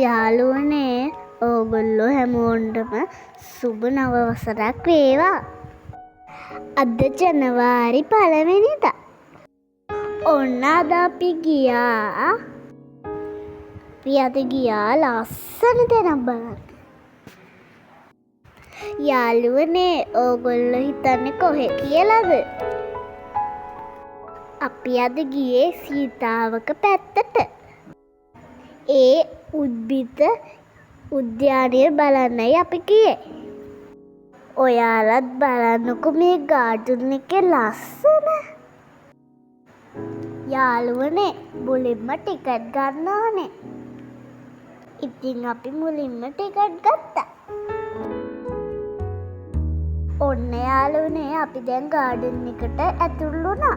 යාළුවනේ ඕගොල්ලෝ හැමෝටම සුබ නව වසරක් වේවා. අද ජනවාරි පළවෙනිදා. ඔන්න අද අපි ගියා. අපි අද ගියා ලස්සන තැනක් බලන්න. යාළුවනේ ඕගොල්ලෝ හිතන්නේ කොහෙ කියලාද? අපි අද ගියේ සීතාවක පැත්තට. ඒ උද්භිද උද්‍යානය බලන්නයි අපි ගියේ. ඔයාලත් බලන්නකෝ මේ ගාඩන් එකේ ලස්සන. යාළුවනේ මුලින්ම ටිකට් ගන්න ඕනේ. ඉතින් අපි මුලින්ම ටිකට් ගත්තා. ඔන්න යාළුවනේ අපි දැන් ගාඩන් එකට ඇතුල් වුණා.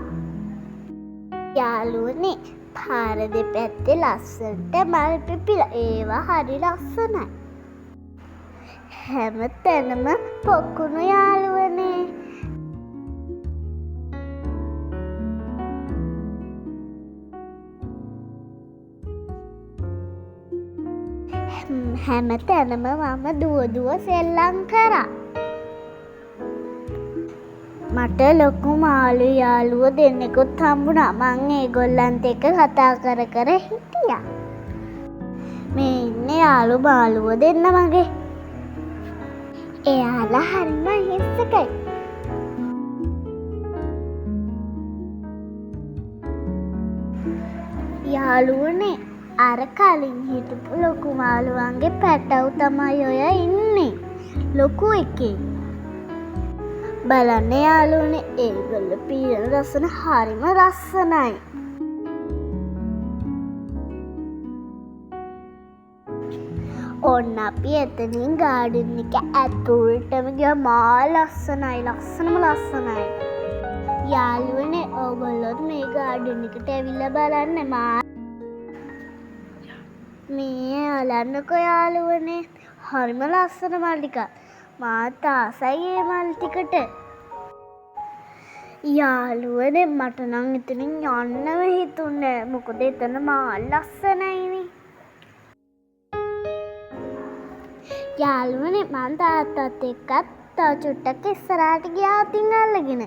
යාළුවනේ පාර දෙපැත්තේ ලස්සනට මල් පිපිලා ඒවා හරි ලස්සනයි. හැම තැනම පොකුණු යාළුවනේ. හැම තැනම මම දුව දුව සෙල්ලම් කරා. මට ලොකු මාළු යාළුවෝ දෙන්නෙකුත් හම්බුණා. මං ඒගොල්ලන්ත් එක්ක කතා කර කර හිටියා. මේ ඉන්නේ යාළු මාළුවෝ දෙන්න මගේ. එයාලා හරිම අහිංසකයි. යාළුවනේ අර කලින් හිටපු ලොකු මාළුවන්ගේ පැටව් තමයි ඔය ඉන්නේ. ලොකු එකේ. බලන්න යාළුවනේ ඒගොල්ලෝ පීනන ලස්සන හරිම ලස්සනයි. ඔන්න අපි එතනින් ගාඩන් එක ඇතුළටම ගියා. මා ලස්සනයි, ලස්සනම ලස්සනයි. යාළුවනේ ඕගොල්ලොත් මේ ගාඩන් එකට ඇවිල්ලා බලන්න. මේ බලන්නකෝ යාළුවනේ හරිම ලස්සන මල් ටිකක්. මාත් ආසයි ඒ මල් ටිකට. යාළුවනේ මට නම් එතනින් යන්නම හිතුන්නේ නෑ. මොකද එතන මා ලස්සනයිනේ. යාළුවනේ මං තාත්තත් එක්කත් තව චුට්ටක් ඉස්සරහට ගියා අතින් අල්ලගෙන.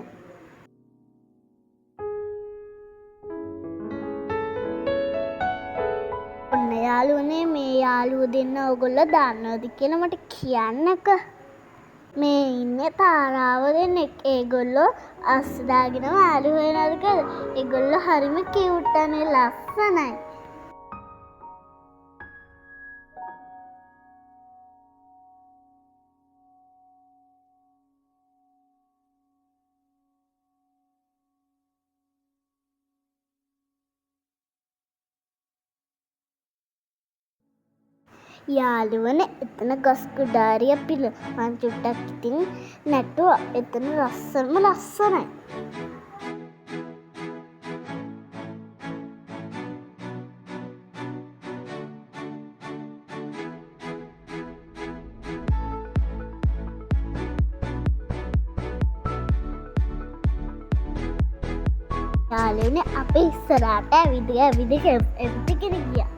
ඔන්න යාළුවනේ මේ යාළුවෝ දෙන්න ඕගොල්ලෝ දන්නවද කියලා මට කියන්නකෝ. මේ ඉන්නේ තාරාව දෙන්නෙක්. ඒගොල්ලෝ අස්ස දාගෙන මාළු හොයනවද කියලා. ඒගොල්ලෝ හරිම කියුට් අනේ ලස්සනයි. යාළුවනේ එතන ගස් කුඩාරිය පිළ මං චුට්ටක් ඉතින් නැටුවා. එතන ලස්සනම ලස්සනයි. යාළුවනේ අපි ඉස්සරහට ඇවිද ඇවිද ඇවිදගෙන ගියා.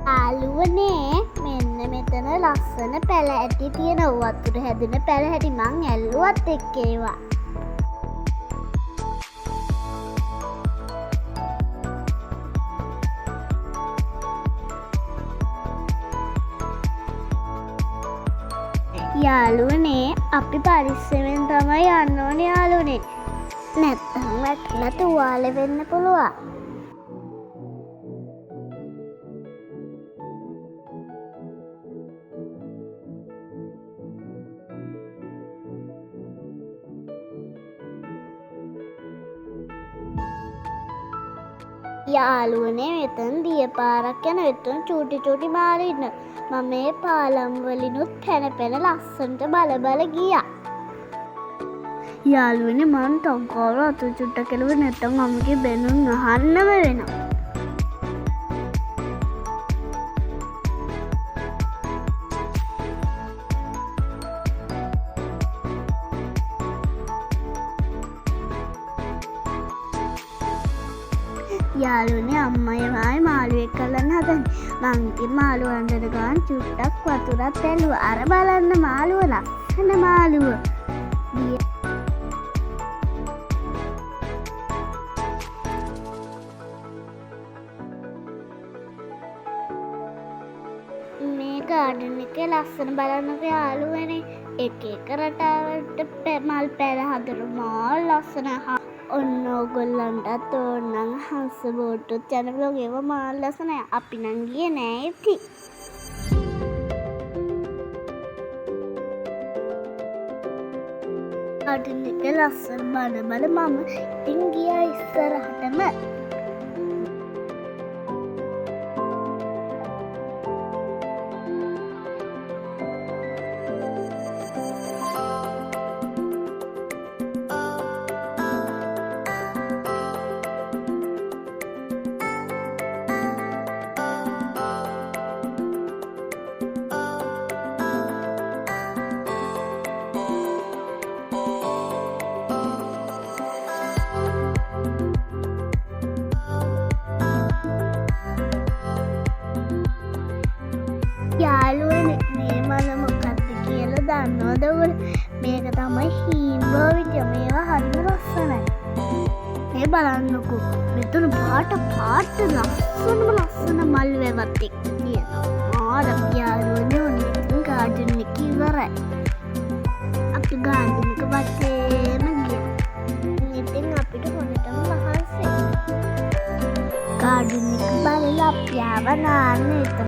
යාළුවනේ මෙන්න මෙතන ලස්සන පැල ඇටි තියෙනවා. වතුර හැදෙන පැල හැටි මං ඇල්ලුවත් එක්ක ඒවා. යාළුවනේ අපි පරිස්සමෙන් තමයි යන්න ඕනේ යාළුවනේ. නැත්තම් වැටිලා තුවාල වෙන්න පුළුවන්. යාළුවනේ මෙතන දිය පාරක් යන එතන චූටි චූටි මාළු ඉන්න. මම මේ පාලම් වලිනුත් පැන පැන ලස්සනට බල බල ගියා. යාළුවනේ මං ටොංකාව අත චුට්ටක් කෙළුවේ නැත්තම් අම්මගේ බැනුම් අහන්නම වෙනවා. යාළුවනේ, අම්මයි මායි මාළුවෙක් අල්ලන්න හදන්නේ. මං ඉතින් මාළුව අල්ලන ගමන් චුට්ටක් වතුරත් ඇල්ලුවා. අර බලන්න මාළුව, ලස්සන මාළුව. මේ ගාඩන් එකේ ලස්සන බලන්නකෝ යාළුවනේ. එක එක රටාවලට මල් පැල හදන මාර ලස්සන. ඔන්න ඕගොල්ලන්ටත් ඕන නම් හංස බෝට්ටුත් යන්න පුළුවන්. ඒවා මාර ලස්සනයි. අපි නම් ගියේ නෑ ඉතින්. ගාඩන් එකේ ලස්සන බල බල මම ඉතින් ගියා ඉස්සරහටම. යාළුවනේ, මේ මල මොකක්ද කියලා දන්නවද ඔයගොල්ලෝ? මේක තමයි හීම්බෝ විදිය. මේවා හරිම ලස්සනයි. මේ බලන්නකෝ. මෙතන පාට පාට ලස්සනම ලස්සන මල් වැවත් එක්ක තියෙනවා. මාර යාළුවනේ, ඔන්න ඉතින් ගාඩන් එක ඉවරයි. අපි ගාඩන් එක වටේම ගියා. ඉතින් අපිට හොඳටම මහන්සි. ගාඩන් එක බලලා අපි ආවා නාන්න. එතන